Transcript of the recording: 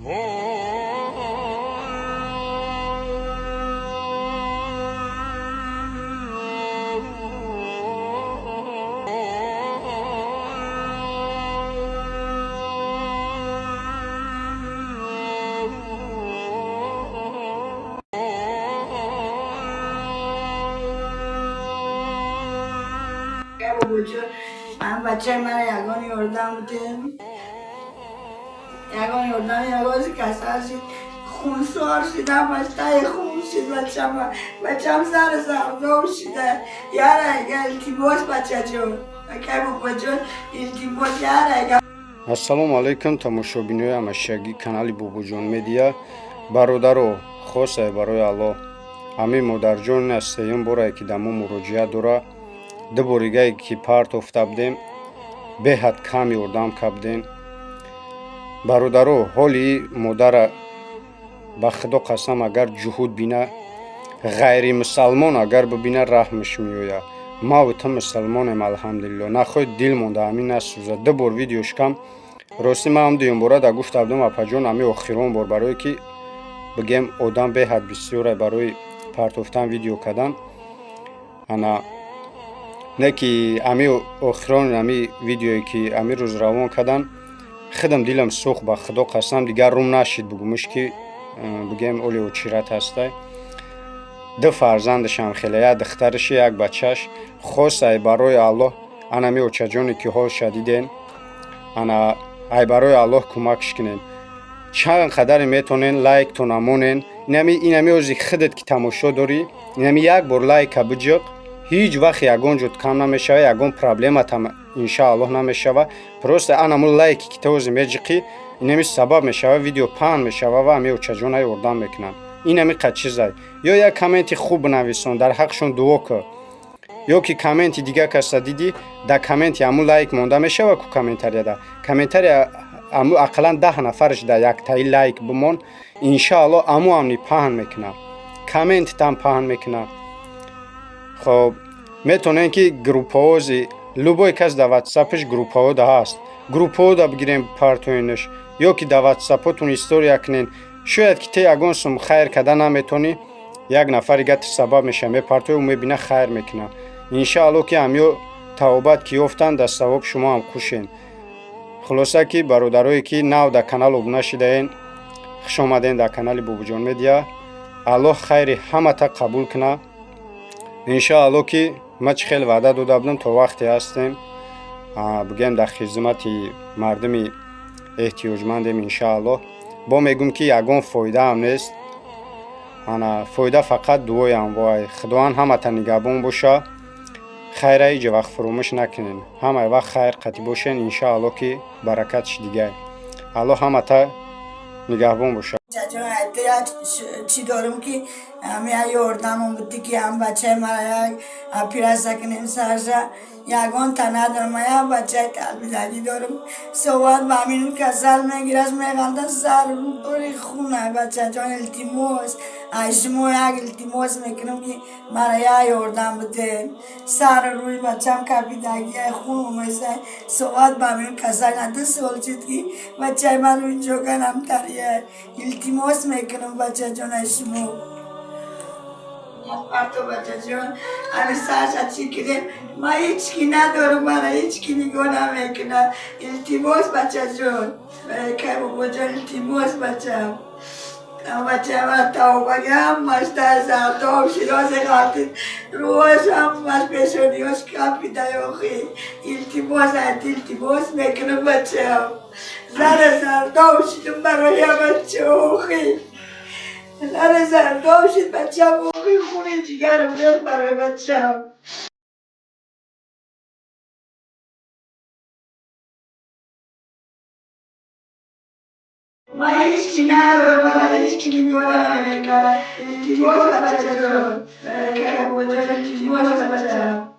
من بچه من یگان یاردم بودیم، یگان یاردم یگان کسر شد، خونسوار شدم، بچه خون شد، بچم سر زرداب شده. یاره اگه التماس بچه جون، اگه بابا جون التماس یاره اگه. Ассалому алайкум, тамошобинои ҳамашагӣ канали Бобоҷон Медиа. Бародаро, хосае барои Аллоҳ, ҳамин модарҷон аз сеюм борае ки дар мо муроҷиат дора. Ду боригае ки партофта будем, беҳад кам ёрдам кардем. Бародаро, ҳоли модара ба Худо қасам, агар ҷуҳуд бина, ғайримусалмон агар бибина, раҳмаш меояд. Маву ту мусалмонем, алҳамдулилло, нахоҳ дил монда ҳамин насӯзад. Ду бор видеошкам, ростӣ ман ҳам дуюм бора да гуфта будам, апаҷон, ҳамин охирон бор, барое ки бигем одам беҳад бисёре барои партофтан видео кардан. Ана не ки ами охирон ами видеое ки ами рӯз равон кардан, худам дилам сӯхт, ба Худо қасам, дигар рум нашид бугумуш ки бигем оли очират ҳастай. Ду фарзандашам хеле, як духтараши, як бачаш. Хосай барои Аллоҳ, анами очаҷоне ки ҳолша диден, ана ай барои Аллоҳ кӯмакш кунен, чанд қадаре метонен лайктона монен. Инами ози худат ки тамошо дорӣ, инами як бор лайка биҷиқ, ҳеҷ вақт ягон ҷо кам намешава, ягон проблематам иншааллоҳ намешава. Просто анаму лайки ки тоози меҷиқӣ, инами сабаб мешава, видео паҳн мешава ва ами очаҷона ёрдам мекунанд. Инами қад чизай. Ё як комменти хуб бинависон, дар ҳаққшон дуо кӯ, ё ки комменти дига каса дидӣ, дар комменти аму лайк монда мешава ку, комментарияда комментария аму ақаллан 10 нафараш дар яктаи лайк бимон, иншааллоҳ аму амни паҳн мекуна, комментитам паҳн мекуна. Хоб, метонем ки группаози любой кас дар ватсапаш группаҳо да ҳаст, группаҳо да бигирем партоенаш, ё ки дар ватсапотун история кунен. Шояд ки те ягон сум хайр карда наметонӣ, як нафари гати сабаб мешава, мепартои, ӯ мебина, хайр мекуна. Иншааллоҳ ки ҳамё тавобат ки ёфтанд, дар савоб шумо ҳам хушен. Хулоса ки бародарое ки нав дар канал обуна шидаен, хуш омаден дар канали Бобоҷон Медиа. Аллоҳ хайри ҳамата қабул куна. Иншааллоҳ ки ман чӣ хел ваъда дода будам, то вақте ҳастем, бигӯем, дар хизмати мардуми эҳтиёҷмандем. Иншааллоҳ бо мегӯм ки ягон фоидаам нест, ана фоида фақат дуоям. Вой, Худованд ҳамата нигаҳбон боша. Хайра ҳеҷ вақт фуромӯш накунен, ҳамаи вақт хайр қатӣ бошен, иншааллоҳ ки баракатш дигай. Аллоҳ ҳамата нигаҳбон боша. چی دارم که هم یاردم بودی که هم بچه مرا یک پیرسته کنیم سرشه، یگان تا ندارم. من یک بچه تلمیدگی دارم، صحبت به همین کسل میگیرش، میغنده، سر پری خونه. بچه جان، التماس از شما یک التماس میکنم که مرا یک یاردم بده. سر روی بچم کپیدگی خون اومده، صحبت به همین کسل 2 سال شد که بچه من رو اینجا کنم تریه. التماس میکنم بچه جان از شما. پرتو بچه جان، همین سرش چی کردیم. ما هیچ کی ندارم، برای هیچ کی نگاه نمیکنه. التماس بچه جان، برای که بابا جان التماس. بچم، بچه من توبه همش در زرداب شیراز غلطید، روش همش پیشونیاش کپیده. آخی التماس التماس میکنم بچم، زر زرداب شدم برای بچه. آخی زر زرداب شد بچم، آخی خونه جگرم ریخت برای بچم. ما هیچ ندارم، برای هیچ کی نگاه نمیکنه. التماس بچه جان، برای که بابا جان التماس بچم.